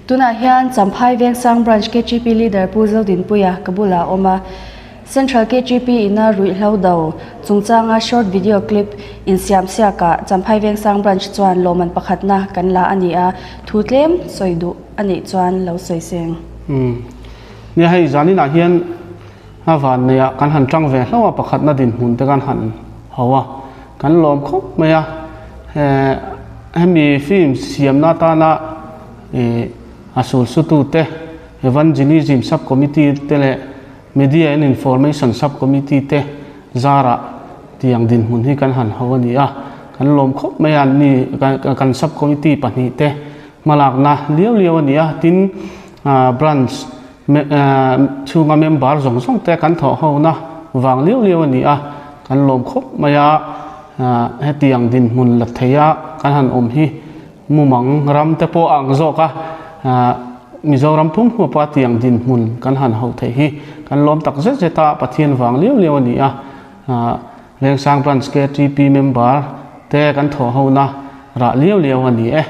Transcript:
Tunah hian Champhai Vengsang Branch KTP Leader Pu Zodinpuia ka bulah a awm a. Central KTP ina ruihhlo do chungchanga short video clip insiam siakah Champhai Vengsang Branch chuan lawmman pakhatna kan la a ni a, thu tlem sawi duh a nih chuan lo sawi seng. Umm. Nia hei zaninah hian a vanneihah kan han tang ve hlauh a, pakhatna dinhmun te kan han ho a, kan lawm khawp mai a. He hemi film siamna atana ih a sulsutute Evangelism Sub Committee te leh Media and Information Sub Committee te zarah tiang dinhmun hi kan han ho a ni a, kan lawm khawp mai a, anni kan Sub Committee pahnihte hmalakna liau liau a ni a, tin Branch chhunga member zawng zawng te kan thawh hona vang liau liau a ni a, kan lawm khawp mai a, hetiang dinhmun la theia kan han awm hi mumang ram te pawh a ang zawk a, Mizoram pum huapa tiang dinhmun kan han hauh theih hi kan lawm tak zet zet a, Pathian vang liau liau a ni a, Vengsang Branch KTP member te kan thawh hona rah liau liau a ni e.